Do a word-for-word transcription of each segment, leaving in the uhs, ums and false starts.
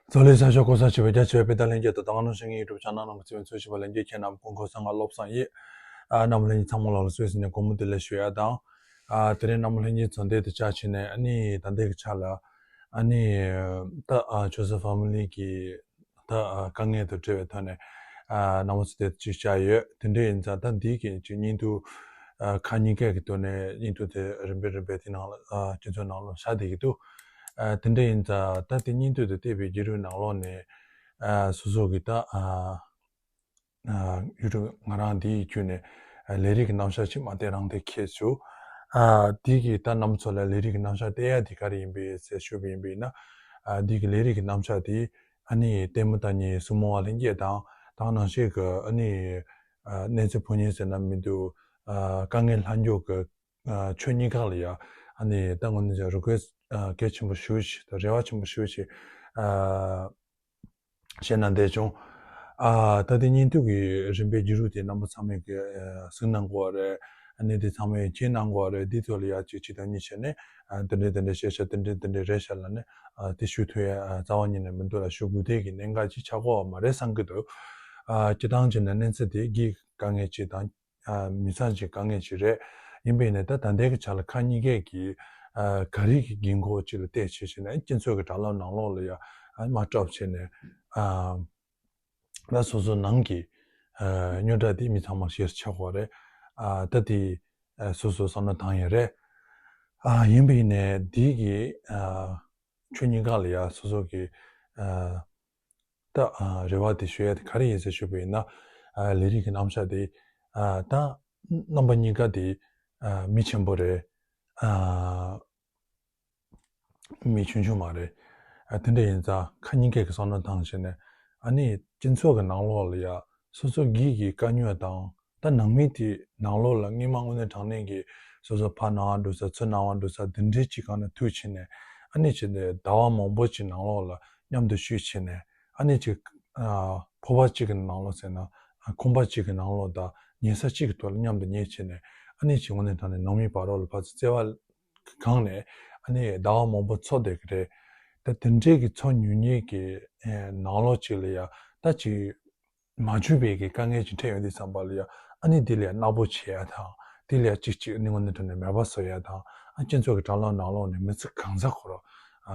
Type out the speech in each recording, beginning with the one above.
ཚོ་ལས་ས་ཕྱོགས་གོ་ས་ཆེ་བའི་རྒྱ་ཆེ་བའི་དཔེ་དང་ལྷན་རྒྱས་དང་དང་ནང་བཞིན་ཡུ་ཊུབ་ཆེ་ནལ་ནང་གི་བརྩི་བའི་འཚོ་བཞིན་པ་ལྷན་རྒྱས་ཁྱེད་རྣམས་སྐུ་འཁོར་གསང་སྔགས་སློབ་གསང་ཡིན། ཨ་རྣམ་པ་ལྷན་རྒྱས་ཚང་མ་ལ་ལ་གསོལ་ཟིན་ནས་སྒོ་མོ་འདི་ལ་ཞུ་ཡ་དང་། ཨ་དེ་རིང་རྣམ་པ་ལྷན་རྒྱས་ཚོ་འདི་དུ་བཅར་ཕྱིན་ནས། ཨ་ནི་ད་ལྟའི་གི་ཆ་ལ་ཨ་ནི་ད་ཨ་ཆོས་སྲིད་ཕ་མི་ལི་གི་ད་ཨ་དཀའ་ངལ་དང་འབྲེལ་བའི་ཐོག་ནས་ཨ་རྣམ་པ་ཚོ་དེ་ཅིག་བཅར་ཡོད། དེ་འདྲ་ཡིན་ཙང་ད་འདི་གི་ཅིག་བརྙན་ཐུང་ཨ་ཁག་གཉིས་ཀ་གི་ཐོག་ནས་བརྙན་ཐུང་དེ་རིམ་པས་རིམ་པས་དེ་ནང་ལ་ཨ་སྤྱི་ཚོགས་ནང་ལ་བཞག་བསྡད་ཀྱི་འདུག་ཨ་དེ་འདྲ་ཡིན་ཙང་ད་དེ་བརྙན་ཐུང་དེ་བལྟས་པའི་བརྒྱུད་རིམ་ནང་ལོགས་ནས་ཨ་སོ་སོ་གི་ད་ཨ་ཨ་ཡུ་ཊུབ་ང་རང་འདིའི་བརྒྱུད་ནས་ཨ་ལས་རིགས་ཀྱི་རྣམ་གཞག་ཅིག་མ་བལྟས་རང་དེ་ཁྱེད་ཚོ་ཨ་འདི་གི་ད་རྣམ་པ་ཚོ་ལ་ལས་རིགས་ཀྱི་རྣམ་གཞག་བལྟས་ཡ་འདི་ག་རེ་ཡིན་པས་ཟེར་ཞུས་པ་ཡིན་པས་ན། ཨ་འདི་གི་ལས་རིགས་ཀྱི་རྣམ་གཞག་དེ་ཨ་ནི་ལྟད་མོ་ལྟ་མཁན་སྲུ་མོ་བ་ལྷན་རྒྱས་དང་དེ་ནང་བཞིན་གྱི་ཨ་ནི་ཨ་གནས་ཚུལ་ཕུལ་མཁན་ཟེར་ན་མི་འདུག་ཨ་དཀའ་ངལ་སླར་འགྱུར་གྱི་ཨ་ཆོས་གཉིས་ཀ་ལ་ཡ་ཨ་ནི་ད་དངོས་གནས་ཀྱི་རེ་ཀུ་ཨེ་སི་ཊི་ཨ་གལ་ཆེན་པོ་ཞེ་པོ་ཅིག་དང་རེ་བ་ཆེན་པོ་ཞེ་པོ་ཅིག་ཨ་བཤད་གནང་བསྡད་བྱུང་། ཨ་ད་ལྟའི་བརྙན་ཐུང་གི་རིམ་པའི་བརྒྱུད་རིམ་དེ་རྣམ་པ་ཚང་མས་ཀྱི་ཨ་གཟིགས་གནང་དགོས་པ་རེད། ཨ་ནི་དེ་ཚང་མས་མཁྱེན་གནང་དགོས་པ་རེད། འདི་ཐོག་ལ་ཡ་གཅིག་གཅིག་དང་གཉིས་བྱས་ནས་ཨ་དེ་འདྲས་དེ་འདྲས་བཤད་ཤག་དེ་འདྲས་དེ་འདྲས་རེད་ཤག་ལབ་ནས་ཨ་དེ་ཞུ་ཐུབ་ཡ་ཨ་རྩ་བ་ཉིད་ནས་མི་འདུག་ལ། ཞུ་དགོས་དེ་གི་གནད་འགག་ཅིག་ཆགས་ཀྱི་ཡོད་མ་རེད་བསམ་གྱི་འདུག་ཨ་སྤྱིར་བཏང་བྱས་ན་གནས་ཚུལ་དེ་གི་དཀའ་ངལ་ཅིག་དང་། ཨ་མི་ཚང་གི་དཀའ་ངལ་ཅིག་རེད། ཡིན་པས་ནས་ད་ད་ལྟའི་གི་ཆ་ལ་ཁག་གཉིས་ཀས་ཀྱི་ཨ་ག་རེ་གི་འགན་ཁུར་ཅིག་ལ་བལྟས་བྱས་བྱས་ནས་སྤྱི་ཚོགས་ཀྱི་དྲ་ལམ་ནང་ལོགས་ལ་ཡ་ཨ་མར་སྤྲད་བྱས་ནས་ཨ་ད་སོ་སོ་ནང་གི་ཨ་རྙོག་དྲ་དེ་མི་ཚང་མར་ཤེར་ཆགས་དགོས་རེད། ཨ་ད་དེ་ཨ་སོ་སོ་བསམ་བློ་བཏང་ཡ་རེད། ཨ་ཡིན་པས་ནས་འདི་གི་ཨ་ཆོས་གཉིས་ཀ་ལ་ཡ་སོ་སོ་གི་ཨ་ད་ཨ་རེ་བ་དེ་ཞུ་ཡ་དེ་ག་རེ་ཡིན་ཟེར་ཞུས་པ་ཡིན་ན། ཨ་ལས་རིགས་ཀྱི་རྣམ་གཞག་དེ་ཨ་ད་རྣམ་པ་གཉིས་ཀ་དེ་ཨ་མི་ཆེན་པོ་རེད། ཨ་མི་ཆུང་ཆུང་མ་རེད། ཨ་དེ་འདྲ་ཡིན་ཙང་ཁག་གཉིས་ཀས་ཀྱི་བསམ་བློ་བཏང་བྱས་ནས་ཨ་ནི་སྤྱི་ཚོགས་ཀྱི་ནང་ལོགས་ལ་ཡ་སོ་སོ་སྒེར་གྱི་དཀའ་རྙོག་དང་། ད་ནང་མི་དེ་ནང་ལོགས་ལ་སྔོན་མ་དངོས་གནས་དྲང་གནས་ཀྱི་སོ་སོ་ཕར་ནང་འགྲོ་ས་ཚུར་ནང་འགྲོ་ས་འདི་འདྲའི་ཅིག་སྒང་ནས་ཐུག་ཕྱིན་ནས་ཨ་ནི་ཅིག་ཟླ་བ་མང་པོ་ཅིག་ནང་ལོགས་ལ་མཉམ་དུ་བཞུགས་ཕྱིན་ནས་ཨ་ནི་ཅིག་ཨ་ཕོར་པ་གཅིག་གི་ནང་ལོགས་ཟེར་ན་ཨ་ཁང་པ་གཅིག་གི་ནང་ལོགས་དང་ཉལ་ས་གཅིག་གི་ཐོག་ལ་མཉམ་དུ་ཉལ་ཕྱིན་ནས་ཨ་ནི་ཅིག་དངོས་གནས་དྲང་གནས་ནང་མི་བར་ལ་ཕར་ཚུར་བརྩེ་བ་གང་ནས་ཨ་ནི་ཟླ་བ་མང་པོ་འཚོ་བསྡད་ཀྱི་རེད། ད་དེ་འདྲའི་གི་འཚོ་མྱོང་མཁན་གྱི་ཨེ་ནང་ལོགས་གཅིག་ལ་ཡ་ད་ཅིག་མ་འཇུ་བའི་གི་དཀའ་ངལ་ཅིག་འཕྲད་ཡོང་དུས་ཙམ་པ་ལ་ཡ་ཨ་ནི་དེ་ལ་ཡ་གནག་པོ་བྱེད་ཡ་དང་དེ་ལ་ཡ་གཅིག་གཅིག་ནི་དངོས་གནས་དྲང་གནས་མེད་པ་བཟོ་ཡ་དང་ཨ་སྤྱི་ཚོགས་ཀྱི་དྲ་ལམ་ནང་ལོགས་ནས་མི་ཚེ་གང་ཟག་ཁོ་རང་ཨ་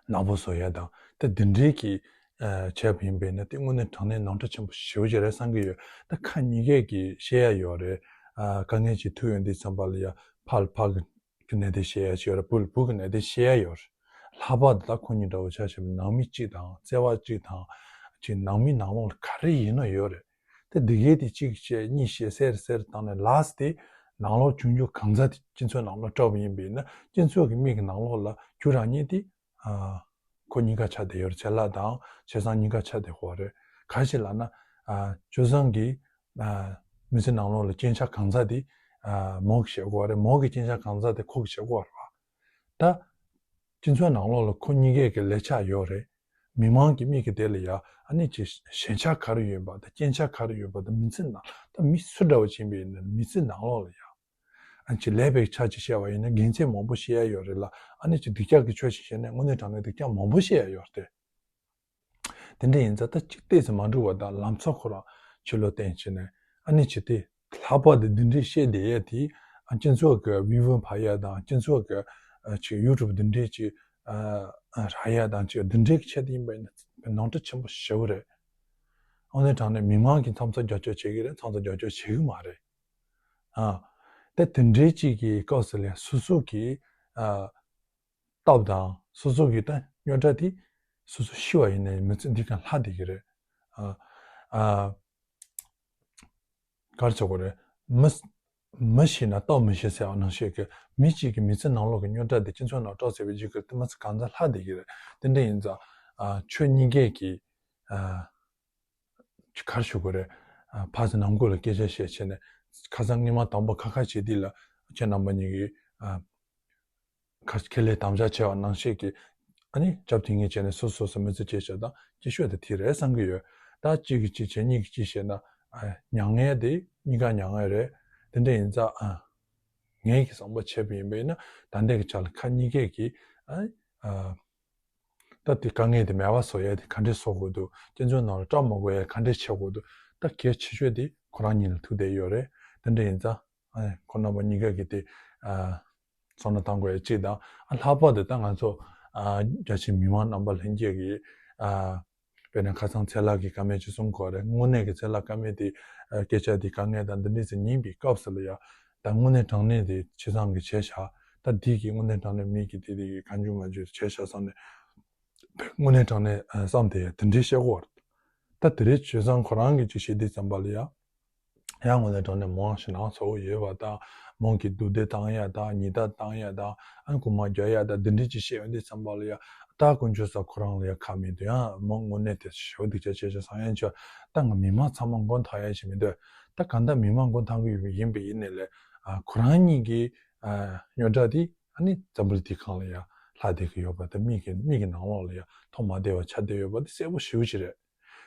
གནག་པོ་བཟོ་ཡ་དང་ད་དེ་འདྲའི་གི་ཨ་བྱས་པ་ཡིན་པས་ན་དེ་དངོས་གནས་དྲང་གནས་ནོར་འཁྲུལ་ཆེན་པོ་ཞེ་པོ་ཅིག་རེད་བསམ་གྱི་ཡོད། ད་ཁག་གཉིས་ཀས་ཀྱི་བཤད་ཡ་ཡོད་རེད། ཨ་དཀའ་ངལ་ཅིག་ཐུག་ཡོང་དུས་ཙམ་པ་ལ་ཡ་ཕར་ལ་ཕར་གི་གི་གནད་དོན་བཤད་ཡ་ཅིག་ཡོད་རེད། བུ་ལ་བུ་གི་གནད་དོན་བཤད་ཡ་ཡོད་རེད། ལྷག་པར་དུ་ད་ཁོ་གཉིས་འདྲ་བོ་ཆ་བཞག་ན་ནང་མི་གཅིག་དང་བརྩེ་བ་གཅིག་དང་ཅིག་ནང་མི་ནང་ལོགས་ལ་ག་རེ་ཡིན་ན་ཡོད་རེད། དེ་འདི་གའི་དེ་གཅིག་བཤད་གཉིས་བཤད་ཟེར་ཟེར་བཏང་ནས་ལཱསི་དེ་ནང་ལོགས་བྱུང་རྒྱུ་གང་ཟག་དེ་སྤྱི་ཚོགས་ནང་ལོགས་སྤྲད་པ་ཡིན་པས་ན་སྤྱི་ཚོགས་ཀྱི་མིག་གི་ནང་ལོགས་ལ་རྒྱུ་རང་ཉིད་དེ་ཨ་ཁོ་གཉིས་ཀ་ཆགས་བསྡད་ཡོད་རེད། བྱེད་ལས་དང་བྱས་ཙང་གཉིས་ཀ་ཆགས་བསྡད་ཡོད་རེད། ག་རེ་ལབ་ན་ཨ་ཇོ་བཟང་གིས་ཨ་མི་ཚེ་ནང་ལོགས་ལ་རྐྱེན་ཆག་གང་ཟག་དེ་ཨ་མོ་གིས་བྱེད་དགོས་རེད། མོ་གི་རྐྱེན་ཆག་གང་ཟག་དེ་ཁོ་གིས་བྱེད་དགོས་རེད་བ། ད་སྤྱི་ཚོགས་ནང་ལོགས་ལ་ཁོ་གཉིས་ཀས་ཀྱི་ལས་ཆག་ཡོད་རེད། མི་མང་གི་མིག་གི་དེ་ལ་ཡ་ཨ་ནི་ཅིག་ཞན་ཆ་ག་རེ་ཡོད་པ་དང་རྐྱེན་ཆག་ག་རེ་ཡོད་པ་དང་མི་ཚེ་ནང་ད་མི་སུ་འདྲ་བོ་ཅིག་ཡིན་པའི་མི་ཚེ་ནང་ལོགས་ལ་ཡ་ཨ་ཅིག་ལས་པའི་ཆ་ཅིག་བཤད་པ་ཡིན་ན་དགེ་མཚན་མང་པོ་བཤད་ཡ་ཡོད་རེད་ལ། ཨ་ནི་ཅིག་སྡུག་ཅག་གི་ཆ་ཅིག་བཤད་ན་དངོས་གནས་དྲང་གནས་སྡུག་ཅག་མང་པོ་བཤད་ཡ་ཡོད་རེད་དེ། དེ་འདྲ་ཡིན་ཙང་ད་གཅིག་ཏོག་ཙམ་མ་འགྲིག་པ་དང་ལམ་སང་ཁོ་རང་ཕྱི་ལོགས་བསྟན་བྱས་ནས་ཨ་ནི་ཅིག་དེ་ལྷག་པར་དུ་འདི་འདྲའི་བཤད་བསྡད་ཡ་དེ་ཨ་སྤྱི་ཚོགས་ཀྱི་བི་ཝར་འཕར་ཡ་དང་སྤྱི་ཚོགས་ཀྱི་ཨ་ཅིག་ཡུ་ཊུབ་འདི་འདྲའི་ཅིག་ཨ་ཨ་རག་ཡ་དང་ཅིག་འདི་འདྲའི་ཆེད་དུ་ཡིན་པ་ཡིན་ན་ནོར་འཁྲུལ་ཆེན་པོ་ཞེ་པོ་རེད། དངོས་གནས་དྲང་གནས་མི་མང་གིས་མཚམས་མཚམས་རྒྱབ་སྐྱོར་བྱེད་ཀྱི་རེད། མཚམས་མཚམས་རྒྱབ་སྐྱོར་བྱེད་ཀྱི་མ་རེད། ཨ་དེ་དེ་འདྲའི་ཅིག་གི་སྐབས་སུ་ལ་སོ་སོ་གི་ཨ་སྟབས་དང་སོ་སོ་གི་ད་རྙོག་དྲ་དེ་སོ་སོ་ཤི་བ་ཡིན་ནའི་མི་ཚེ་འདི་གང་ལྷག་བསྡད་ཀྱི་རེད། ཨ་ཨ་ག་རེ་བྱ་དགོས་རེད། མི་མི་ཤི་ན་སྟོབས་མི་ཤི་ཟེར་བ་ནང་བཞིན་གྱི་མི་གཅིག་གི་མི་ཚེ་ནང་ལོགས་ཀྱི་རྙོག་དྲ་དེ་སྤྱི་ཚོགས་ནང་སྤྲོ་ཟེར་བའི་རྗེས་ཀྱི་དེ་མི་ཚེ་གང་ཙམ་ལྷག་བསྡད་ཀྱི་རེད། དེ་འདྲ་ཡིན་ཙང་ཨ་ཆོས་གཉིས་ཀས་ཀྱི་ཨ་ག་རེ་ཞུ་དགོས་རེད། ཨ་ཕར་ཚུར་ནང་ཁུལ་ལ་སྐད་ཆ་བཤད་བྱས་ནས་ཁ་སང་སྔོན་མ་དང་པོ་ཁ་ཁ་བྱེད་དུས་ལ་ཁྱེད་རྣམ་པ་གཉིས་ཀྱིས་ཨ་ཁ་ཁས་ལེན་དམ་བཅའ་བྱས་པ་ནང་བཞིན་གྱི་ཨ་ནི་རྒྱབ་དེ་ངས་བྱས་ནས་སོ་སོ་སོ་མི་ཚེ་སྐྱེལ་བྱ་དང་སྐྱེ་ཤོས་དེ་དེ་རེད་བསམ་གྱི་ཡོད། ད་གཅིག་གིས་གཅིག་བྱས་གཉིས་ཀྱིས་གཅིག་བྱས་ན་ཨ་མྱ་ངན་དེ་གཉིས་ཀ་མྱ་ངན་རེད། དེ་འདྲ་ཡིན་ཙང་ཨ་ངས་ཀྱི་བསམ་པ་བྱས་པ་ཡིན་པས་ན་ད་ལྟའི་གི་ཆ་ལ་ཁག་གཉིས་ཀས་ཀྱི་ཨ་ཨ། ད་དེ་དཀའ་ངལ་དེ་མེད་པ་བཟོ་ཡ་དེ་ག་འདྲས་བཟོ་དགོས་འདུག་སྤྱི་ཚོགས་ནང་ལ་སྐྲག་མ་དགོས་ཡ་ག་འདྲས་བྱེད་དགོས་འདུག་ད་གལ་ཆེ་ཤོས་དེ་ཁོ་རང་ཉིད་ལ་ཐུག་བསྡད་ཡོད་རེད། དེ་འདྲ་ཡིན་ཙང་ཨ་ཁོང་རྣམ་པ་གཉིས་ཀ་གིས་དེ་ཨ་བསམ་བློ་བཏང་དགོས་ཡ་གཅིག་དང་། ཨ་ལྷག་པར་དུ་ད་ང་ཚོ་ཨ་རྒྱ་ཆེའི་མི་མང་རྣམ་པ་ལྷན་རྒྱས་ཀྱིས་ཨ་དཔེར་ན་ཁ་སང་ཚེ་ལྷ་གི་བཀའ་མོལ་ཅིག་གསུང་གི་ཡོད་རེད། དངོས་གནས་ཀྱི་ཚེ་ལྷ་བཀའ་མོལ་དེ་ཨ་སྐད་ཆ་དེ་དཀའ་ངལ་དང་འདི་འདྲས་ཟེར་ཉན་པའི་སྐབས་སུ་ལ་ཡ། ད་དངོས་གནས་དྲང་གནས་དེ་ཆེ་ཚང་གི་བྱས་བཞག་ད་འདི་གི་དངོས་གནས་དྲང་གནས་མི་གི་དེ་དེ་གི་གང་བྱུང་མ་བྱུང་བྱས་བཞག་བསམ་ནས། དངོས་གནས་དྲང་གནས་ཨ་བསམ་དེ་དེ་འདྲའི་བཤད་ཀྱི་ཡོད་རེད། ད་དེ་རིང་བྱས་ཙང་ཁོ་རང་གིས་ཅིག་བཤད་དུས་ཙམ་པ་ལ་ཡ། ཡང་དངོས་གནས་དྲང་གནས་མོ་ཞེད་སྣང་ཚ་པོ་ཡོད་པ་དང་། མོ་གི་སྡུག་བསྡད་བཏང་ཡ་དང་། ཉེས་དག་བཏང་ཡ་དང་། ཨ་ནི་རྐུ་མ་རྒྱག་ཡ་དང་། འདི་འདྲའི་ཅིག་བཤད་ཡོང་དུས་ཙམ་པ་ལ་ཡ། ད་དཀོན་མཆོག་གསུམ་ཁོ་རང་ལ་ཡ་ཁག་མི་འདུག་ཡང་མོ་དངོས་གནས་དེ་ཞེ་པོ་སྡུག་ཅག་བྱས་བྱས་བསམ་ཡ་ཆོག་ད་ང་མི་མང་ཚང་མ་མགོ་འཐོམ་ཡ་ཞིག་མི་འདུག་ད་གང་ལྟར་མི་མང་མགོ་འཐོམ་གི་ཡིན་པ་ཡིན་ནའི་ལས། ཨ་ཁོ་རང་གཉིས་ཀྱི་ཨ་རྙོག་དྲ་དེ་ཨ་ནི་འཛམ་བུ་གླིང་འདི་སྒང་ལ་ཡ་ལྷག་བསྡད་ཀྱི་ཡོད་པ་དང་། མིག་གི་མིག་གི་ནང་ལོགས་ལ་ཡ་མཐོང་མ་བདེ་བ་ཆགས་བསྡད་ཡོད་པ་དེ་གསལ་པོ་ཞེ་པོ་ཅིག་རེད།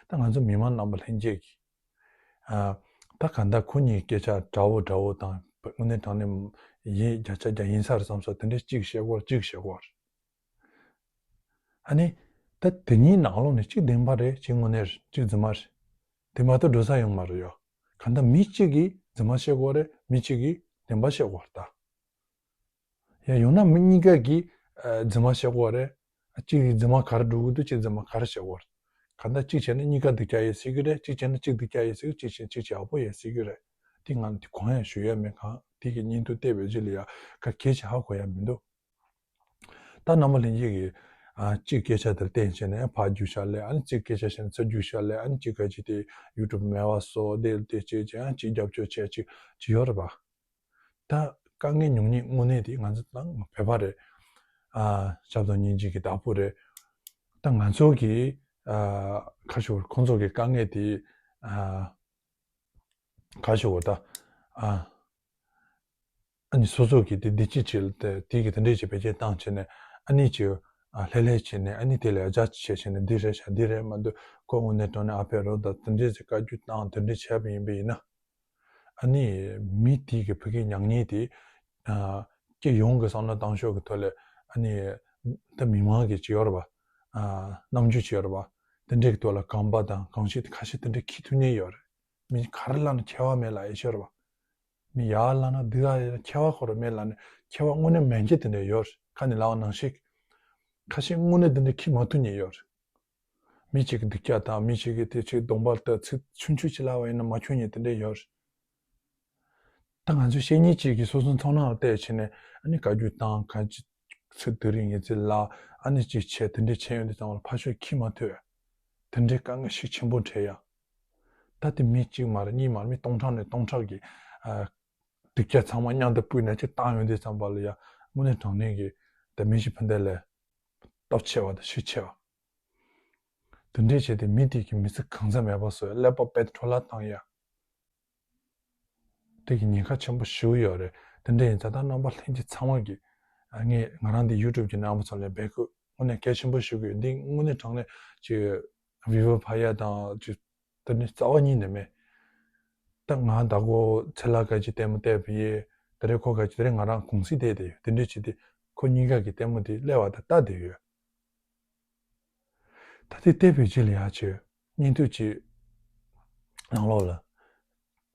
ད་ང་ཚོ་མི་མང་རྣམ་པ་ལྷན་རྒྱས་ཀྱིས་ཨ་ད་གང་ལྟར་ཁོ་གཉིས་སྐད་ཆ་འདྲ་བོ་འདྲ་བོ་དང་། དངོས་གནས་དྲང་གནས་ཡིན། བརྒྱ་ཆ་བརྒྱ་ཡིན་ས་རེད་བསམ་སོང་། དེ་འདྲས་གཅིག་བཤད་ཀྱི་ཡོད་རེད། གཅིག་བཤད་ཀྱི་ཡོད་རེད། ཨ་ནི་ད་དེ་གཉིས་ནང་ལོགས་ནས་གཅིག་བདེན་པ་རེད། གཅིག་དངོས་གནས་རེད། གཅིག་རྫུན་མ་རེད། དེ་མ་གཏོགས་འགྲོ་ས་ཡོད་མ་རེད་ཡོ། གང་ལྟར་མི་གཅིག་གིས་རྫུན་མ་བཤད་ཀྱི་ཡོད་རེད། མི་གཅིག་གིས་བདེན་པ་བཤད་ཀྱི་ཡོད་རེད་ད། ཡང་ཡང་ན་མི་གཉིས་ཀ་གིས་ཨ་རྫུན་མ་བཤད་ཀྱི་ཡོད་རེད། གཅིག་གིས་རྫུན་མ་ག་རེ་སྒྲུབ་ཀྱི་འདུག་གཅིག་རྫུན་མ་ག་རེ་བཤད་ཀྱི་ཡོད་རེད། གང་ལྟར་གཅིག་བྱས་ན་གཉིས་ཀ་སྡུག་ཅག་ཡིན་ཟེར་གྱི་རེད། གཅིག་བྱས་ན་གཅིག་སྡུག་ཅག་ཡིན་ཟེར་གྱི། གཅིག་བྱས་ན་གཅིག་ཡག་པོ་ཡིན་ཟེར་གྱི་རེད། དེ་ང་དེ་གང་ཡང་ཞུ་ཡ་མེད། གང་དེ་གི་བརྙན་ཐུང་བལྟས་པའི་རྗེས་ལ་ཡ་ག་གལ་ཆེ་ཧ་གོ་ཡ་མི་འདུག་ད་རྣམ་པ་ལྷན་རྒྱས་ཀྱིས་ཨ་གཅིག་སྐད་ཆ་དེར་བརྟེན་བྱས་ནས་ཕར་རྒྱུག་ཤག་ལབ། ཨ་ནི་གཅིག་སྐད་ཆ་བཤད་ན་ཚུར་རྒྱུག་ཤག་ལབ། ཨ་ནི་གཅིག་ག་ཅིག་དེ་ཡུ་ཊུབ་མེད་པ་བཟོ། དེ་དེ་བྱས་བྱས། ཨ་ནི་གཅིག་རྒྱབ་སྐྱོར་བྱས། གཅིག་གཅིག་ཡོད་རེད་པ། ད་དཀའ་ངལ་ཉུང་ཉུང་དངོས་གནས་དེ་ང་ཚོ་ད་བོད་པ་རེད། ཨ་ཞབས་དང་སྙིང་རྗེ་གི་བདག་པོ་རེད། ད་ང་ཚོ་གི་ཨ་ཁ་ཤོར་ཁོང་ཚོ་གི་དཀའ་ངལ་དེ་ཨ་ག་ཞུ་བ་ད། ཨ་ཨ་ནི་སོ་སོ་གི་དེ་བདེ་སྐྱིད་ཆེད་ལ་དེ་དེ་གི་དེ་འདྲས་ཅིག་བེད་སྤྱོད་བཏང་བྱས་ནས། ཨ་ནི་ཅིག་ཨ་ལྷད་ལྷད་བྱས་ནས། ཨ་ནི་དེ་ལ་ཡ་ཇ་ཅིག་བྱས་བྱས་ནས། འདི་རེད་ཤག་འདི་རེད་མ་གཏོགས། ཁོ་དངོས་གནས་དྲང་གནས་ཨ་ཕས་རོགས་དང་དེ་འདྲས་ཅིག་བཀའ་བཀྱོན་བཏང་། དེ་འདྲས་བྱས་པ་ཡིན་པ་ཡིན་ན། ཨ་ནི་མི་དེ་གི་ཕ་གི་མྱ་ངན་དེ་ཨ་སྤྱི་ཡོངས་ཀྱི་བསམ་བློ་བཏང་ཕྱོགས་ཀྱི་ཐོག་ལ། ཨ་ནི་ད་མི་མང་གི་ཅིག་ཡོད་རེད་པ། ཨ་རྣམ་འགྱུར་ཅིག་ཡོད་རེད་པ། དེ་འདྲས་ཀྱི་ཐོག་ལ་གོམ་པ་དང་གང་ཞིག་དེ་ཁ་ཤས་དེ་འདྲས་འཁྱེར་ཐུབ་མཁན་ཡོད་རེད། མི་ག་རེ་ལབ་ན་ཁྱད་པར་མེད་ལབ་ཡ་ཤོར་བ། མི་ཡར་ལབ་ན་འདི་ལ་ཁྱད་པར་ཁོ་རང་མེད་ལབ་ནས། ཁྱད་པར་དངོས་གནས་མེད་མཁན་དེ་འདྲ་ཡོད་རེད། ཁ་ནས་ལབ་པ་ནང་བཞིན། ཁ་ཤས་དངོས་གནས་དེ་འདྲ་ཁྱི་མ་ཐུག་ནས་ཡོད་རེད། མི་གཅིག་གི་སྡུག་ཅག་དང་། མི་གཅིག་གི་དེ་ཅིག་གདོང་པར་ལྟ། ཚིག་ཆུང་ཆུང་ཅིག་ལབ་པ་ཡིན་ན་མ་ཁྱོད་ཉིད་དེ་འདྲ་ཡོད་རེད། ད་ང་ཚོ་ཤེས་མཁན་གཅིག་གིས་སོ་སོ་ཚོར་སྣང་ལ་བལྟས་བྱས་ནས། ཨ་ནི་བཀའ་བཀྱོན་བཏང་། གང་ཅི་ཚིག་དེ་རིང་ངས་ཚིག་ལ་ཨ་ནི་ཅིག་བྱས། དེ་འདྲས་བྱས་ཡོང་དུས་ཙམ་པ་ལ་ཕར་ཕྱོགས་ཁྱི་མ་ཐུག་ད། དེ་འདྲའི་དཀའ་ངལ་ཤུགས་ཆེན་པོ་འཕྲད་ཡ། ད་དེ་མི་གཅིག་མ་རེད། གཉིས་མ་རེད། མི་སྟོང་ཕྲག་ནས་སྟོང་ཕྲག་གི་ཨ་སྡུག་ཅག་ཚང་མ་མཉམ་དུ་སྤུས་ནས་ཅིག་བཏང་ཡོང་དུས་ཙམ་པ་ལ་ཡ། དངོས་གནས་དྲང་གནས་ཀྱི་ད་མི་གཞི་ཕན་བདེ་ལ་སྟོབས་ཆེ་བ་དང་ཤུགས་ཆེ་བ། དེ་འདྲས་བྱས་ཏེ་མི་དེ་གི་མི་ཚེ་གང་ཟག་མེད་པ་བཟོ་ཡ། ཀླད་པ་དཔེ་འཕྲོ་བརླག་བཏང་ཡ། དེ་གི་ཉེན་ཁ་ཆེན་པོ་ཞེ་པོ་ཡོད་རེད། དེ་འདྲ་ཡིན་ཙང་ད་རྣམ་པ་ལྷན་རྒྱས་ཚང་མ་གིས། ཨ་ངས་ང་རང་འདི་ཡུ་ཊུབ་གི་རྣམ་པ་ཚོ་ལ་འབོད་སྐུལ་དངོས་གནས་གལ་ཆེན་པོ་ཞུ་གི་ཡོད། འདི་དངོས་གནས་དྲང་གནས་ཀྱི་བི་ཝར་ཕར་ཡ་དང་ཀྱི་དེ་ནི་རྩ་བ་ཉིད་ནས་མེད། ད་ང་ད་གོ་ཚེ་ལྷ་ག་ཅིག་ལྟད་མོ་བལྟས་པ་ཡིན། དེ་རིང་ཁོ་ག་ཅིག་དེ་རིང་ང་རང་གུང་སེང་བསྡད་བསྡད་ཡོད། དེ་འདྲ་བྱས་ཏེ་ཁོ་གཉིས་ཀ་གི་ལྟད་མོ་དེ་སླེབས་པ་དང་ལྟ་བསྡད་ཡོད། ད་དེ་བལྟས་པའི་རྗེས་ལ་ཡ་ཆེ་བརྙན་ཐུང་ཅིག་ནང་ལོགས་ལ་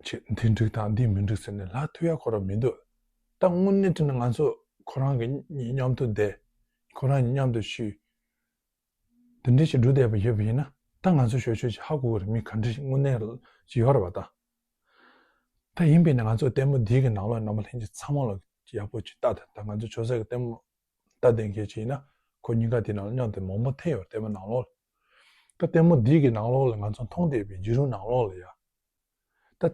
ཆེ་འདི་འགྲིག་དང་འདི་མི་འགྲིག་ཟེར་ནས་ལབ་ཐུབ་ཡ་ཁོ་རང་མི་འདུག་ད་དངོས་གནས་དྲང་གནས་ང་ཚོ་ཁོ་རང་གི་མཉམ་དུ་བསྡད། ཁོ་རང་མཉམ་དུ་ཤི། དེ་འདྲ་ཞིག་འགྲོ་བསྡད་པ་ཡོད་པ་ཡིན་ན། ད་ང་ཚོ་ཞོ་ཞོ་ཅིག་ཧ་གོ་གི་རེད། མི་ག་འདྲ་ཞིག་དངོས་གནས་ཅིག་ཡོད་རེད་པ་ད། ད་ཡིན་པས་ན་ང་ཚོ་ལྟད་མོ་འདི་གི་ནང་ལོགས་རྣམ་པ་ལྷན་རྒྱས་ཚང་མ་ལ་ཡག་པོ་ཅིག་ལྟ་དང་། ད་ང་ཚོ་ཆོས་ཟེར་གི་ལྟད་མོ་ལྟ་བསྡད་མཁན་ཅིག་ཡིན་ན། ཁོ་གཉིས་ཀ་དེ་ནང་མཉམ་དུ་མང་པོ་ཐེ་ཡོད་རེད། ལྟད་མོ་ནང་ལོགས་ལ། ད་ལྟད་མོ་འདི་གི་ནང་ལོགས་ལ་ང་ཚོ་མཐོང་བསྡད་པའི་བརྒྱུད་རིམ་ནང་ལོགས་ལ་ཡ། ད་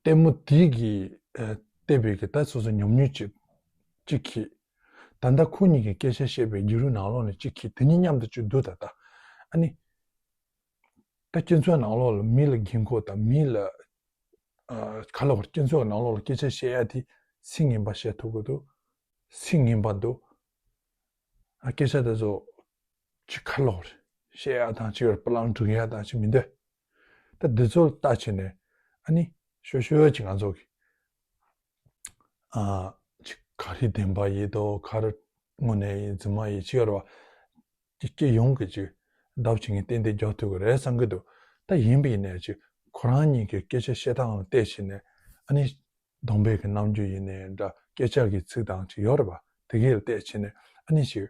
ལྟད་མོ་དེ་གི་ཨ་བལྟས་པའི་གི་ད་སོ་སོ་ཉམས་མྱོང་ཅིག་ཅིག་གིས། ད་ལྟ་ཁོ་གཉིས་ཀྱི་སྐད་ཆ་བཤད་པའི་བརྒྱུད་རིམ་ནང་ལོགས་ནས་ཅིག་གིས་དེ་གཉིས་མཉམ་དུ་ཅིག་བསྡུ་ད་ད། ཨ་ནི་ད་སྤྱི་ཚོགས་ནང་ལོགས་ལ་མི་ལ་འགན་ཁུར་དང་། མི་ལ་ཨ་ག་ལ་བར་སྤྱི་ཚོགས་ནང་ལོགས་ལ་སྐད་ཆ་བཤད་ཡ་དེ་སུས་ངན་པ་བཤད་ཐུབ་ཀྱི་འདུག་སུས་ངན་པ་འདུག་ཨ་སྐད་ཆ་དེ་ཚོ་ཅིག་ག་ལ་བར་བཤད་ཡ་དང་། ཅིག་ཡར་པ་ལང་སྒྲིག་ཡ་དང་ཅིག་མི་འདུག་ད་འདི་ཚོ་ལ་ལྟ་བྱས་ནས། ཨ་ནི་ཞོ་ཞོ་ཅིག་ང་ཚོ་གི་ཨ་ཅིག་ག་རེ་བདེན་པ་ཡིན་དང་། ག་རེ་དངོས་གནས་ཡིན། རྫུན་མ་ཡིན། ཅིག་ཡོད་རེད་པ། ཅིག་སྤྱི་ཡོངས་ཀྱི་ཅིག་ལྡབ་བྱེད་མཁན་ཏན་ཏན་རྒྱག་ཐུབ་ཀྱི་རེད་བསམ་གྱི་འདུག་ད་ཡིན་པ་ཡིན་ནའི་ཅིག་ཁོ་རང་གཉིས་ཀྱི་སྐད་ཆ་བཤད་སྟངས་ལ་བལྟས་བྱས་ནས། ཨ་ནི་གདོང་པའི་གི་རྣམ་འགྱུར་ཡིན་ནའི་འདྲ། སྐད་ཆ་གི་ཚིག་དང་ཅིག་ཡོད་རེད་པ། དེ་གའི་ལ་བལྟས་བྱས་ནས་ཨ་ནི་ཅིག་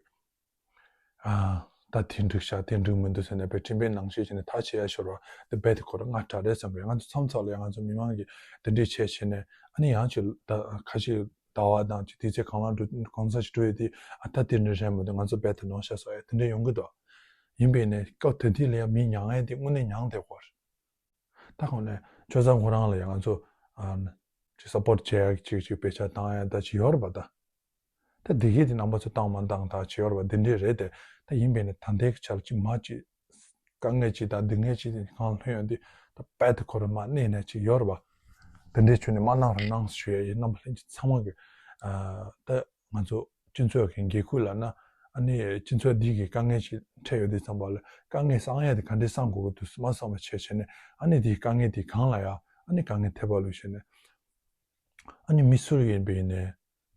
ཨ། ད་དེ་འགྲིག་ཤག་དེ་འགྲིག་མི་འདུག་ཟེར་ནས་དཔེ་དྲན་པའི་ནང་བཞིན་བྱས་ནས་ཐག་བཅད་ཡ་ཤོར་བ། དེ་རྦད་དེ་ཁོ་རང་སྔ་དྲགས་རེད་བསམ་གི། ང་ཚོ་མཚམས་མཚམས་ལ་ཡང་ང་ཚོ་མི་མང་གིས་དེ་འདྲས་བྱས་བྱས་ནས། ཨ་ནི་ཡང་ཅིག་ད་ཁ་ཤས་ཟླ་བ་དང་ཅིག་དུས་ཚོད་གང་ལ་འགྲོ་གང་ས་ཞིག་འགྲོ་ཡོད་དེ། ཨ། ད་དེ་འདྲས་རེད་མི་འདུག་ང་ཚོ་རྦད་དེ་ནོར་ཤག་བཟོ་ཡ་དེ་འདྲས་ཡོང་གི་འདུག་ཡིན་པས་ནས་སྐབས་དེ་དུས་ལ་ཡང་མི་མྱངས་ཡ་དེ་དངོས་གནས་མྱངས་བསྡད་ཀྱི་ཡོད་རེད། ད་གོང་ནས་ཆོས་ཚང་ཁོ་རང་ལ་ཡང་ང་ཚོ་ཨ་ཅིག་སབ་པོར་བྱེད་ཡག་ཅིག་ཅིག་དཔེ་ཆ་བཏང་ཡ་ད་ཅིག་ཡོད་རེད་པ་ད། ད་འདི་གས་དེ་རྣམ་པ་ཚོ་བཏང་མ་བཏང་ད་ཅིག་ཡོད་རེད་པ། འདི་འདྲས་རེད་དེ། ད་ཡིན་པས་ནས་ད་ལྟའི་ཆར་ཅིག་མ་ཅིག་དཀའ་ངལ་ཅིག་དང་སྡུག་བསྔལ་ཅིག་དེ་གང་ལྷོད་ཡོང་དུས། ད་རྦད་དེ་ཁོ་རང་མར་མནན་ནས་ཅིག་ཡོད་རེད་པ། འདི་འདྲས་བྱུང་ནས་མ་གནང་རོགས་གནང་ཞུ་ཡ་ཡིན། རྣམ་པ་ལྷན་རྒྱས་ཚང་མ་གི་ཨ་ད། ང་ཚོ་སྤྱི་ཚོགས་ཀྱི་འགན་ཁུར་ལབ་ན། ཨ་ནི་སྤྱི་ཚོགས་འདི་གི་དཀའ་ངལ་ཞིག་འཕྲད་ཡོང་དུས་ཙམ་པ་ལ། དཀའ་ངལ་སེལ་ཡ་དེ་ག་འདྲས་སེལ་དགོས་ཀྱི་འདུག་མ་བསམ་པ་བྱས་བྱས་ནས། ཨ་ནི་དེའི་དཀའ་ངལ་དེ་སྒང་ལ་ཡ་ཨ་ནི་དཀའ་ངལ་འཐེབ་པ་ལུགས་བྱས་ནས། ཨ་ནི་མི་སུ་ཡིན་པ་ཡིན་ནའི་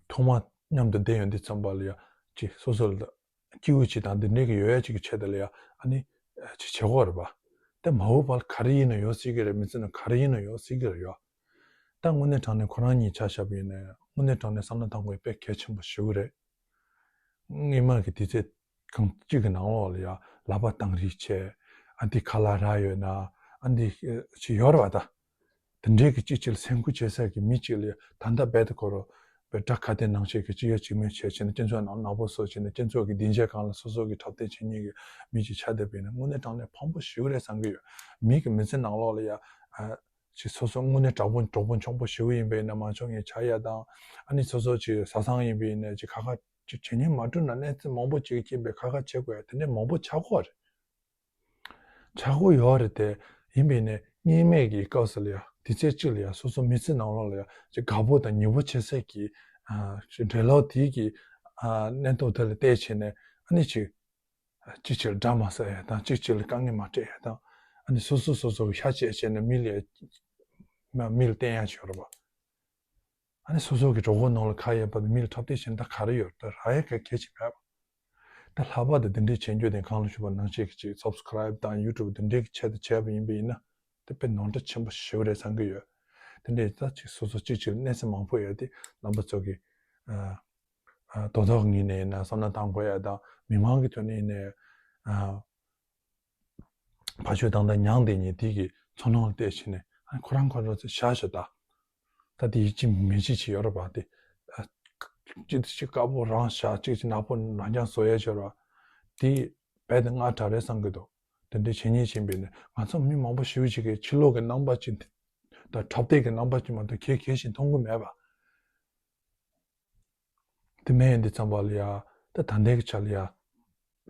ཐོག་མར་མཉམ་དུ་བསྡད་ཡོང་དུས་ཙམ་པ་ལ་ཡ་ཅིག་སོ་སོ་ལ་སྐྱིད་པོ་ཅིག་དང་འདི་འདྲས་ཀྱི་ཡོད་ཡ་ཅིག་གི་ཆེད་དུ་ལ་ཡ་ཨ་ནི་ཅིག་བྱེད་དགོས་རེད་པ། དེ་མ་འོངས་པ་ལ་ག་རེ་ཡིན་ན་ཡོང་སྲིད་ཀྱི་རེད། མི་ཚེ་ནང་ག་རེ་ཡིན་ན་ཡོང་སྲིད་ཀྱི་རེད་ཡ། ད་དངོས་གནས་དྲང་གནས་ཁོ་རང་གཉིས་ཆ་བཞག་པ་ཡིན་ན་དངོས་གནས་དྲང་གནས་བསམ་བློ་གཏོང་དགོས་དཔེ་གལ་ཆེན་པོ་ཞེ་པོ་རེད། སྔོན་མ་གི་དུས་ཚོད་གང་གཅིག་གི་ནང་ལོགས་ལ་ཡ་ལག་པ་བཏང་རིགས་བྱས། ཨ་འདི་ཁ་ལག་རག་ཡོད་ན། ཨ་འདི་ཅིག་ཡོད་རེད་པ་ད། དེ་འདྲའི་གི་གཅིག་གཅིག་ལ་སེམས་ཁུར་བྱེད་ས་གི་མི་གཅིག་ལ་ཡ་ད་ལྟ་རྦད་དེ་ཁོ་རང་དཔེ་དགྲ་ཁ་ལྟའི་ནང་བཞིན་གི་གཅིག་ཡ་གཅིག་མེད་བྱས་བྱས་ནས་སྤྱི་ཚོགས་ནང་ནག་པོ་བཟོས་བྱས་ནས་སྤྱི་ཚོགས་ཀྱི་སྡིངས་ཆའི་སྒང་ལ་སོ་སོ་གི་འཁྲབ་སྟོན་བྱེད་མཁན་གི་མི་གཅིག་ཆགས་བསྡད་པ་ཡིན་ན་དངོས་གནས་དྲང་གནས་ཕངས་པོ་ཞེ་པོ་རེད་བསམ་གི་ཡོད། མི་གི་མི་ཚེ་ནང་ལོགས་ལ་ཡ་ཨ། ཅིག་སོ་སོ་དངོས་གནས་གྲོགས་པོ་གྲོགས་པོ་ཆུང་པོ་ཞེ་པོ་ཡིན་པ་ཡིན་ན་མ་ཆོག་མཁན་ཆགས་ཡ་དང་། ཨ་ནི་སོ་སོ་ཅིག་བཟའ་ཚང་ཡིན་པ་ཡིན་ན་ཅིག་ཁ་ཁ་ཅིག་བྱེད་མཁན་མ་འགྲོ་ན་གནས་ཚུལ་མང་པོ་ཅིག་སྐྱེས་པའི་ཁ་ཁ་བྱེད་དགོས་ཡ་དེ་འདྲས་མང་པོ་ཆགས་ཀྱི་ཡོད་རེད། ཆགས་ཀྱི་ཡོད་རེད་དེ། ཡིན་པ་ཡིན་ནའི་སྔོན་མའི་གི་སྐབས་སུ་ལ་ཡ་དུས་ཚོད་གཅིག་ལ་ཡ་སོ་སོ་མི་ཚེ་ནང་ལོགས་ལ་ཡ་ཅིག་དགའ་པོ་དང་ཉེ་པོ་བྱེད་ས་གི་ཨ་ཅིག་འབྲེལ་ལོག་དེའི་གི་ཨ་གནས་སྟངས་དེ་ལ་བལྟས་བྱས་ནས། ཨ་ནི་ཅིག་གཅིག་གཅིག་ལ་དགྲ་མ་ཟ་ཡ་དང་། གཅིག་གཅིག་ལ་དཀའ་ངལ་མ་སྤྲད་ཡ་དང་། ཨ་ནི་སོ་སོ་སོ་སོ་གི་ཤ་བཅད་བྱས་ནས་མི་ལ་མ་མི་ལ་བརྟེན་ཡ་ཅིག་ཡོད་རེད་པ། ཨ་ནི་སོ་སོ་གི་གྲོད་ཁོག་ནང་ལ་ཁ་ཡོད་པ་དང་མི་ལ་འཁྲབ་སྟོན་བྱས་ན་ད་ག་རེ་ཡོད། ད་རག་ཡ་ག་གལ་ཆེ་མེད་པ། ད་ལྷག་པར་དུ་འདི་འདྲའི་བྱེད་རྒྱུ་དེ་གང་ལ་ཞུ་བ་ནང་བཞིན་གྱི་ཅིག་སབ་སི་ཀ་རེབ་དང་ཡུ་ཊུབ་འདི་འདྲའི་གི་ཆེད་དུ་བྱས་པ་ཡིན་པ་ཡིན་ན་དེ་དཔེ་ནོར་འཁྲུལ་ཆེན་པོ་ཞེ་པོ་རེད་བསམ་གི་ཡོད། དེ་འདྲའི་ད་ཅིག་སོ་སོ་གཅིག་གཅིག་ལ་གནོད་འཚེ་མང་པོ་ཡོད་དེ་རྣམ་པ་ཚོ་གི་ཨ། ཨ། དོ་བདག་ངོས་ནས་ཡིན་ན་བསམ་བློ་བཏང་དགོས་ཡ་དང་། མི་མང་གི་ཐོག་ནས་ཡིན་ནའི་ཨ། ཕར་ཕྱོགས་དང་ད་མྱངས་བསྡད་མཁན་དེ་གི་ཚོར་སྣང་ལ་བལྟས་བྱས་ནས། ཨ། ཁོ་རང་ཁོ་རང་ཚོ་བཞག་ཤོག་ད། ད་དེ་ཡིད་ཆེས་མེད་ཅིག་ཅིག་ཡོད་རེད་པ་དེ། ཨ། གཅིག་དེ་གཅིག་དཀར་པོ་རང་བཞག་གཅིག་གཅིག་ནག་པོ་རང་རྐྱང་བཟོ་ཡ་ཅིག་ཡོད་རེད་པ། དེ་རྦད་དེ་སྔ་དྲགས་རེད་བསམ་གི་འདུག་དེ་འདྲའི་བྱེད་ཉེས་ཅིག་ཡིན་པས་ནས་ང་ཚོ་མི་མང་པོ་ཞེ་པོ་ཅིག་གིས་ཕྱི་ལོགས་ཀྱི་རྣམ་པ་ཅིག་དང་འཁྲབ་སྟོན་གྱི་རྣམ་པ་ཅིག་མ་གཏོགས་གལ་གལ་ཞིག་མཐོང་གི་མེད་པ། དེ་མིན་ཡིན་དུས་ཙམ་པ་ལ་ཡ་ད་ད་ལྟའི་གི་ཆ་ལ་ཡ་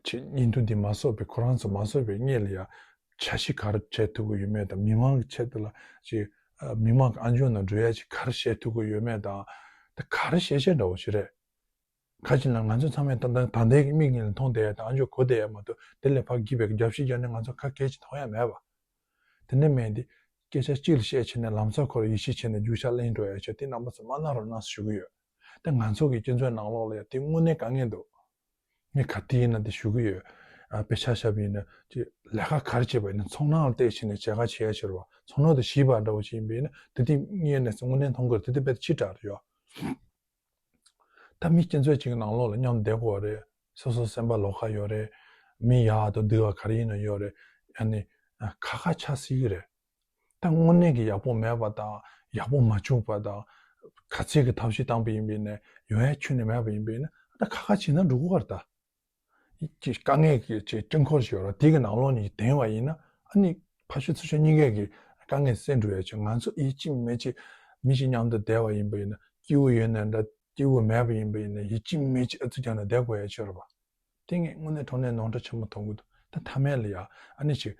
ཅིག་བརྙན་ཐུང་འདི་མ་བཟོ་བའི་ཁོ་རང་ཚོ་མ་བཟོ་བའི་སྔོན་ལ་ཡ་འཆར་གཞི་ག་རེ་བྱེད་ཐུབ་ཀྱི་ཡོད་མེད་དང་། མི་མང་གི་ཆེད་དུ་ལ་ཅིག་ཨ། མི་མང་གི་ཨ་མཆོག་ནང་འགྲོ་ཡ་ཅིག་ག་རེ་བྱེད་ཐུབ་ཀྱི་ཡོད་མེད་དང་། ད་ག་རེ་བྱེད་བྱེད་འདྲ་བོ་ཞིག་རེད། ག་ཅི་ལ་ང་ཚོ་ཚང་མས་ད་ད་ད་ལྟའི་གི་མིག་གཉིས་ལ་མཐོང་བསྡད་ཡ་དང་ཨ་མཆོག་གོ་བསྡད་ཡ་མ་གཏོགས་དེ་ལས་ཕར་རྒྱུད་པའི་རྒྱབ་བཤིག་རྒྱབ་ནས་ང་ཚོ་ག་གལ་ཅིག་མཐོང་ཡ་མེད་པ། དེ་འདྲ་མིན་དེ་སྐད་ཆ་གཅིག་ལ་བཤད་བྱས་ནས་ལམ་སང་ཁོ་རང་ཡིད་ཆེས་བྱས་ནས་རྒྱུག་ཤར་ལེན་འགྲོ་ཡ་ཆོག་དེ་རྣམ་པ་ཚོ་མ་གནང་རོགས་གནང་ཞུ་གི་ཡོད། དེ་ང་ཚོ་གི་སྤྱི་ཚོགས་ནང་ལོགས་ལ་ཡ་དེ་དངོས་གནས་དཀའ་ངལ་འདུག་མི་ག་དུས་ཡིན་ན་དེ་ཞུ་གི་ཡོད། ཨ། དཔེ་ཆ་བཞག་པ་ཡིན་ན་ཅིག་ལས་ཀ་ག་རེ་བྱེད་པ་ཡིན་ན་ཚོར་སྣང་ལ་བལྟས་བྱས་ནས་བྱེད་ཀ་བྱེད་ཡ་ཆེ་རུ་བ། ཚོར་སྣང་དེ་ཞིབ་པ་འདྲ་བོ་ཞིག་ཡིན་པ་ཡིན་ན་དེ་དུས་ངས་ནས་དངོས་གནས་མཐོང་གི་རེད། དེ་དུས་དཔེ་ཕྱི་དྲགས་རེད་ཡོད། ད་མི་སྤྱི་ཚོགས་གཅིག་གི་ནང་ལོགས་ལ་མཉམ་བསྡད་དགོས་རེད། སོ་སོ་སེམས་པ་ལོགས་ཀ་ཡོད་རེད། མི་ཡག་དང་སྡུག་པ་ག་རེ་ཡིན་ན་ཡོད་རེད། ཨ་ནི་ཨ། ཁག་ཁག་ཆགས་སྲིད་ཀྱི་རེད། ད་དངོས་གནས་ཀྱི་ཡག་པོ་མེད་པ་དང་ཡག་པོ་མ་བྱུང་བ་དང་། ག་ཚད་ཀྱི་ཐབས་ཤེས་བཏང་པ་ཡིན་པ་ཡིན་ན་ཡོང་ཡ་ཁྱོན་ནས་མེད་པ་ཡིན་པ་ཡིན་ན་ད་ཁག་ཁག་བྱས་ན་འགྲོ་གི་རེད་ད། ཅིག་དཀའ་ངལ་གྱི་ཅིག་དཀྱིལ་འཁོར་ཞིག་ཡོད་རེད། དེ་གི་ནང་ལོགས་ནས་དེང་བ་ཡིན་ན་ཨ་ནི་ཕ་ཤུལ་ཚུར་ཤུལ་གཉིས་ཀས་ཀྱི་དཀའ་ངལ་སེལ་འགྲོ་ཡ་ཆེད་ང་ཚོ་ཡིད་ཆེས་མེད་ཅིག་མི་ཞིག་མཉམ་དུ་བསྡད་པ་ཡིན་པ་ཡིན་ན་སྐྱིད་པོ་ཡོད་ན་འདྲ། སྐྱིད་པོ་མེད་པ་ཡིན་པ་ཡིན་ན་ཡིད་ཆེས་མེད་ཅིག་ཨ་ཙི་རྒྱག་ན་བསྡད་དགོས་ཡ་ཆེ་རེད་པ། དེ་ངས་དངོས་གནས་དྲང་གནས་ནོར་འཁྲུལ་ཆེན་པོ་མཐོང་གི་འདུག་ད་མཐའ་མའི་ལ་ཡ་ཨ་ནི་ཅིག་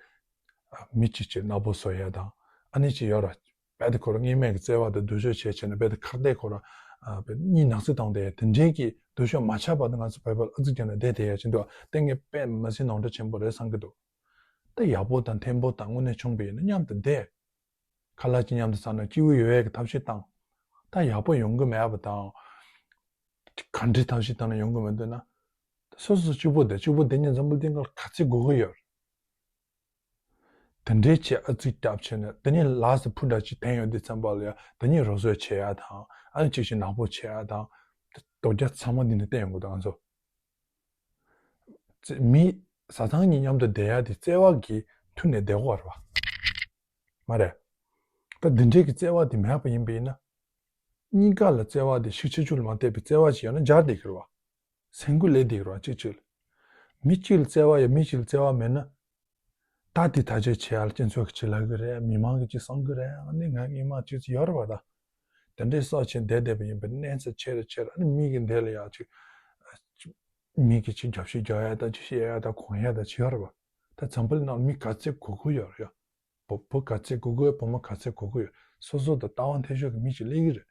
ཨ། མི་གཅིག་ཅིག་ནག་པོ་བཟོ་ཡ་དང་ཨ་ནི་ཅིག་ཡོད་ར། རྦད་དེ་ཁོ་རང་སྔོན་མའི་གི་བརྩེ་བ་དང་སྡུག་ཤོས་བྱས་བྱས་ནས་རྦད་དེ་ཁ་གཏད་ཁོ་རང་ཨ། རྦད་གཉིད་ནག་ཚི་བཏང་སྟེ་དེ་འདྲའི་གི་སྡུག་ཤོས་མ་ཆགས་བར་དུ་ང་ཚོ་བོད་པ་ཨ་ཙི་རྒྱག་ནས་བསྡད་བསྡད་ཡ་ཅིག་འདུག་དེ་ངས་དཔེ་མི་སྲིད་ནོར་འཁྲུལ་ཆེན་པོ་རེད་བསམ་གི་འདུག་ད་ཡག་པོ་དང་མཐོན་པོ་དང་དངོས་གནས་བྱུང་བ་ཡིན་ན་མཉམ་དུ་བསྡད། ཁ་ལག་ཅིག་མཉམ་དུ་ཟ་ན་སྐྱིད་པོ་ཡོད་ཡས་ཀྱི་ཐབས་ཤེས་བཏང་། ད་ཡག་པོ་ཡོང་གི་མེད་པ་དང་། ག་འདྲའི་ཐབས་ཤེས་བཏང་ན་ཡོང་གི་མི་འདུག་ན། སོ་སོ་གཅིག་པོ་དེ་གཅིག་པོ་དེ་ཉིད་འཛམ་བུ་གླིང་སྒང་ལ་ག་ཚད་དགོས་ཀྱི་ཡོད། དེ་འདྲའི་ཆེད་ཨ་ཙི་རྒྱབ་བྱས་ནས་དེ་ཉིད་ལགས་སུ་ཕུ་འདྲ་ཅིག་འཐེན་ཡོང་དུས་ཙམ་པ་ལ་ཡ་དེ་ཉིད་རོགས་སྐྱོར་བྱེད་ཡ་དང་ཨ་ནི་ཅིག་ཞིག་ནག་པོ་བྱེད་ཡ་དང་། རྡོ་རྒྱ་ཚང་མ་འདི་ནས་བསྟན་ཡོང་གི་འདུག་ང་ཚོ། མི་བཟའ་ཚང་གཉིས་མཉམ་དུ་བསྡད་ཡ་དེ་བརྩེ་བ་གིས་མཐུན་ནས་བསྡད་དགོས་རེད་བ། མ་རེད། ད་འདི་འདྲའི་གི་བརྩེ་བ་དེ་མེད་པ་ཡིན་པ་ཡིན་ན། གཉིས་ཀ་ལ་བརྩེ་བ་དེ་ཤི་ཆ་ཆུ་ལ་མ་བལྟས་པའི་བརྩེ་བ་ཞིག་ཡོད་ན་འབྱར་བསྡད་ཀྱི་རེད་བ། སེམས་ཁུར་ལས་འདི་རུ་གཅིག་གཅིག་ལ། མི་གཅིག་ལ་བརྩེ་བ་ཡོད་མི་གཅིག་ལ་བརྩེ་བ་མེད་ན། ད་དེ་ཐག་གཅོད་བྱེད་ཡ་ལ་སྤྱི་ཚོགས་ཀྱི་ཅིག་ལབ་གི་རེད། མི་མང་གི་ཅིག་གསུང་གི་རེད། ཨ་ནི་ང་ངས་མ་ཅིག་ཅིག་ཡོད་རེད་བ་ད། དེ་འདྲའི་སོགས་བྱས་བསྡད་བསྡད་པ་ཡིན་པས་གནས་ཚད་ཆེ་རུ་ཆེ་རུ། ཨ་ནི་མི་གི་འདི་ལ་ཡ་ཅིག་མི་གི་ཅིག་རྒྱབ་བཤིག་རྒྱག་ཡ་ད་ཅིག་བཤད་ཡ་ད་གོང་ཡ་ད་ཅིག་ཡོད་རེད་བ། ད་འཛམ་བུ་གླིང་ནང་མི་ག་ཚད་དགོས་མཁོ་ཡོད་རེད་ཡ། བུ་བུ་ག་ཚད་དགོས་མཁོ་ཡོད། བུ་མོ་ག་ཚད་དགོས་མཁོ་ཡོད། སོ་སོ་དང་ལྟ་བ་མཐུན་ཕྱོགས་ཀྱི་མི་ཅིག་སླེབས་ཀྱི་རེད།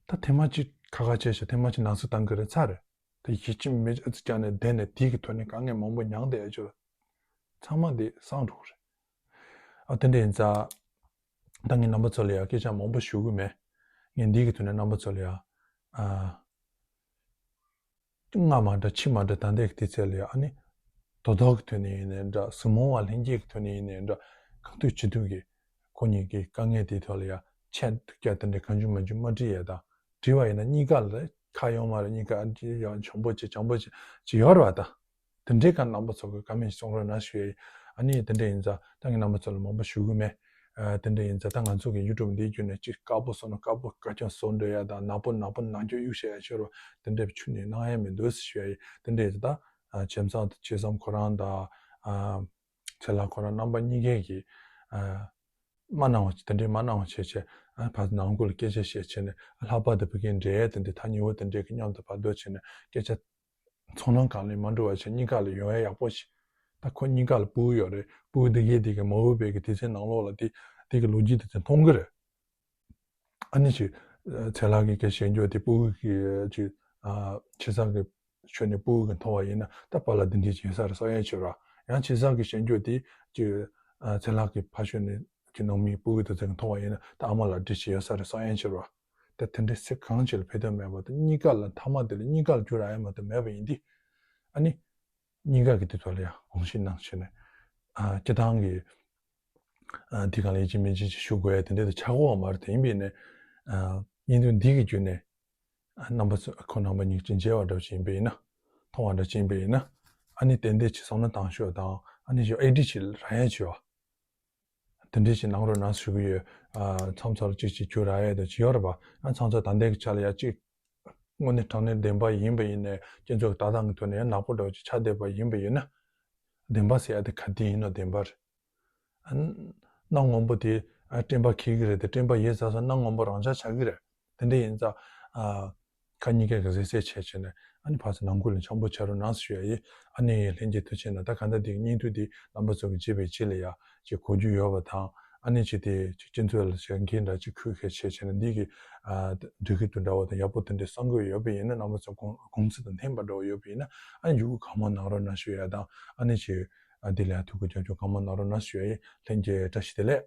ད་ཐེངས་མ་གཅིག་ཁ་ཁ་བྱས་ཤག་ཐེངས་མ་གཅིག་ནག་འཛུགས་བཏང་གི་རེད་ཚར་རེད། ད་ཡིད་ཆེས་མེད་ཨ་ཙི་བརྒྱབ་ནས་བསྡད་ནས་དེ་གི་ཐོག་ནས་དཀའ་ངལ་མང་པོ་མྱངས་བསྡད་ཡ་ཅིག་ཚང་མ་དེ་སངས་འགྲོ་གི་རེད། ཨ་དེ་འདྲ་ཡིན་ཙང་། ད་ངས་རྣམ་པ་ཚོ་ལ་ཡ་སྐད་ཆ་མང་པོ་ཞུ་གི་མེད། ངས་འདི་གི་ཐོག་ནས་རྣམ་པ་ཚོ་ལ་ཡ། ཨ། སྔ་མ་འདྲ་ཕྱི་མ་འདྲ་ད་ལྟའི་དུས་ཚོད་ལ་ཡ་ཨ་ནི། དོ་བདག་གི་ཐོག་ནས་ཡིན་ནའི་འདྲ། གཟིགས་མོ་བ་ལྷན་རྒྱས་ཀྱི་ཐོག་ནས་ཡིན་ནའི་འདྲ། གང་ཐུབ་ཅི་ཐུབ་ཀྱིས་ཁོ་གཉིས་ཀྱི་དཀའ་ངལ་དེའི་ཐོག་ལ་ཡ་ཆེད་དུ་བསྐྱལ་དེ་འདྲ་གང་བྱུང་མང་བྱུང་མ་འབྲི་ཡས་དང་། འབྲི་བ་ཡིན་ན་གཉིས་ཀ་ལ་ཁ་ཡོང་མ་རེད། གཉིས་ཀ་ཡང་བྱང་པོ་བྱེད་བྱང་པོ་བྱེད་ཅིག་ཡོད་རེད་བ་ད། དེ་འདྲའི་ཁ་རྣམ་པ་ཚོ་གི་བཀའ་མོལ་གསུང་རོགས་གནང་ཞུ་ཡ་ཡིན། ཨ་ནི་དེ་འདྲ་ཡིན་ཙང་ད་ངས་རྣམ་པ་ཚོ་ལ་མང་པོ་ཞུ་གི་མེད། ཨ་དེ་འདྲ་ཡིན་ཙང་ད་ང་ཚོ་གི་YouTube་འདིའི་བརྒྱུད་ནས་ཅིག་དཀར་པོ་བཟོ་ན་དཀར་པོ་དཀར་རྐྱང་བཟོ་འདྲ་ཡ་དང་ནག་པོ་ནག་པོ་ནག་རྐྱང་གཡུག་བྱ་ཡ་ཤོར་བ་དེ་འདྲ་ཆུ་ནས་གནང་ཡ་མི་འདུག་ཟེར་ཞུ་ཡ་ཡིན། དེ་འདྲ་ཡིན་ཙང་ད་བྱས་ཙང་བྱས་ཙང་ཁོ་རང་དང་ཨ་ཚེ་ལྷ་ཁོ་རང་རྣམ་པ་གཉིས་ཀས་ཀྱིས་ཨ། མ་གནང་བ་དེ་འདྲའི་མ་གནང་བ་བྱས་བྱས་ཨ་ཕར་ནང་ཁུལ་ལ་སྐད་ཆ་བཤད་བྱས་ནས་ཨ་ལྷག་པར་དུ་ཕ་གིའི་འབྲེལ་ཡོད་དེ་འདྲའི་ཐག་ཉེ་བོ་དེ་འདྲའི་གི་མཉམ་དུ་བར་དོ་བྱས་ནས་སྐད་ཆ་ཚོར་སྣང་གང་ལས་མ་འགྲོ་བ་བྱས་གཉིས་ཀ་ལ་ཡོང་ཡ་ཡག་པོ་ཞིག་ད་ཁོ་གཉིས་ཀ་ལ་ཕྲུ་གུ་ཡོད་རེད། ཕྲུ་གུ་དེ་གས་དེ་གི་མ་འོས་པའི་གི་དུས་ཚོད་ནང་ལོགས་ལ་དེ་དེ་གི་ལོ་རྒྱུས་དེ་ཚོ་མཐོང་གི་རེད། ཨ་ནི་ཅིག་ཚེ་ལྷ་གི་སྐད་བཤད་རྒྱུ་དེ་ཕྲུ་གུ་གི་ཅིག་ཨ་ཆེ་ས་གི་ཆོས་ནས་ཕྲུ་གུ་གི་མཐོང་བ་ཡིན་ན་ད་པཱ་ལགས་འདི་འདྲའི་ཅིག་ཡོད་ས་རེད་བསམ་ཡ་ཅིག་ར། ཡང་ཆེ་ས་གི་བཤད་རྒྱུ་དེ་ཅིག་ཨ་ཚེ་ལྷ་གི་ཕ་ཤོད་ནས་ཅིག་ནང་མི་ཕྲུ་གུ་དེ་ཚོ་གི་མཐོང་བ་ཡིན་ན་ད་ཨ་མ་ལགས་འདི་ཅིག་ཡོད་ས་རེད་བསམ་ཡ་ཅིག་ར། ད་དེ་འདྲའི་ཚིག་གང་ཅིག་ལ་ཕན་ཐོགས་མེད་པ་དང་གཉིས་ཀ་ལ་མཐའ་མ་དེ་ལ་གཉིས་ཀ་ལ་འགྱུར་ར་ཡ་མ་གཏོགས་མེད་པ་ཡིན་དུས། ཨ་ནི། གཉིས་ཀ་གི་དེ་ཐོག་ལ་ཡང་དགོངས་བཞེས་གནང་བྱས་ནས། ཨ་སྤྱི་བཏང་གི་ཨ་དེ་ག་ལ་ཡིན་གཅིག་མིན་གཅིག་ཅིག་ཞུ་དགོས་ཡ་དེ་འདྲ་དེ་ཆགས་ཀྱི་ཡོད་མ་རེད། དེ་ཡིན་པས་ནས་ཨ་བརྙན་ཐུང་འདི་གི་བརྒྱུད་ནས་ཨ་རྣམ་པ་ཚོ་ཁོང་རྣམ་པ་གཉིས་ཀྱི་མཇལ་བ་འདྲ་བ་ཅིག་ཡིན་པས་ཡིན་ན། མཐོང་བ་འདྲ་ཅིག་ཡིན་པས་ཡིན་ན། ཨ་ནི་ཏན་ཏན་ཅིག་བསམ་བློ་བཏང་ཤོག་དང་ཨ་ནི་ཞོ་ཨེ་ཌི་ཅིག་རག་ཡ་ཅིག་ཡོད། དེ་འདྲ་ཞིག་གནང་རོགས་གནང་ཞུ་གི་ཡོད། ཨ་མཚམས་མཚམས་ལ་ཅིག་ཅིག་རྒྱུ་རག་ཡས་དང་ཅིག་ཡོད་རེད་པ། ཨ་མཚམས་མཚམས་ད་ལྟའི་གི་ཆ་ལ་ཡ་ཅིག་དངོས་གནས་དྲང་གནས་བདེན་པ་ཡིན་པ་ཡིན་ནའི་སྤྱི་ཚོགས་ཀྱི་ལྟ་སྟངས་ཀྱི་ཐོག་ནས་ཡང་ནག་པོ་འདྲ་བོ་ཅིག་ཆགས་བསྡད་པ་ཡིན་པ་ཡིན་ན། བདེན་པ་ཟེར་ཡ་དེ་ག་དེ་ཡིན་ནོ་བདེན་པ་རེད། ཨ་གནམ་སྔོན་པོ་དེ་ཨ་སྤྲིན་པ་འཁྱིལ་གི་རེད་དེ་སྤྲིན་པ་ཡལ་ཚར་སོང་ན་སྔོན་པོ་རང་འཇགས་ཆགས་གི་རེད། དེ་འདྲ་ཡིན་ཙང་། ཨ་ཁ་གཉིས་ཀས་གཟིགས་གཟིགས་བྱས་བྱས་ནས་ཨ་ནི་ཕར་ཚུར་ནང་ཁུལ་ལ་འཆམ་པོ་བྱ་རོགས་གནང་ཞུ་ཡ་ཡིན། ཨ་ནི་ལྷན་རྒྱས་ཐུགས་རྗེ་གནང་། ད་ག་འདྲ་འདི་བརྙན་ཐུང་འདི་རྣམ་པ་ཚོ་གི་བརྗེད་པའི་རྗེས་ལ་ཡ་ཅིག་གོ་རྒྱུ་ཡོད་པ་དང་ཨ་ནི་ཅིག་དེ་ཅིག་སྤྱི་ཚོགས་ལ་ཅིག་འགན་འདྲ་ཅིག་འཁུར་མཁན་བྱས་བྱས་ནས་འདི་གི་ཨ་འགྲིག་གི་འདུག་འདྲ་བོ་དང་ཡག་པོ་དེ་འདྲའི་བསམ་དགོས་ཡོད་པ་ཡིན་ན་རྣམ་པ་ཚོ་དགོངས་དགོངས་ཚུལ་དང་མཐུན་པ་འདྲ་བོ་ཡོད་པ་ཡིན་ན་ཨ་ནི་འཇུག་སྒོ་གང་མང་གནང་རོགས་གནང་ཞུ་ཡ་དང་ཨ་ནི་ཅིག་ཨ་འདི་ལ་ཡ་ཐུགས་ཁུར་རྒྱབ་སྐྱོར་གང་མང་གནང་རོགས་གནང་ཞུ་ཡ་ཡིན། ལྷན་རྒྱས་བཀྲ་ཤིས་བདེ་ལེགས།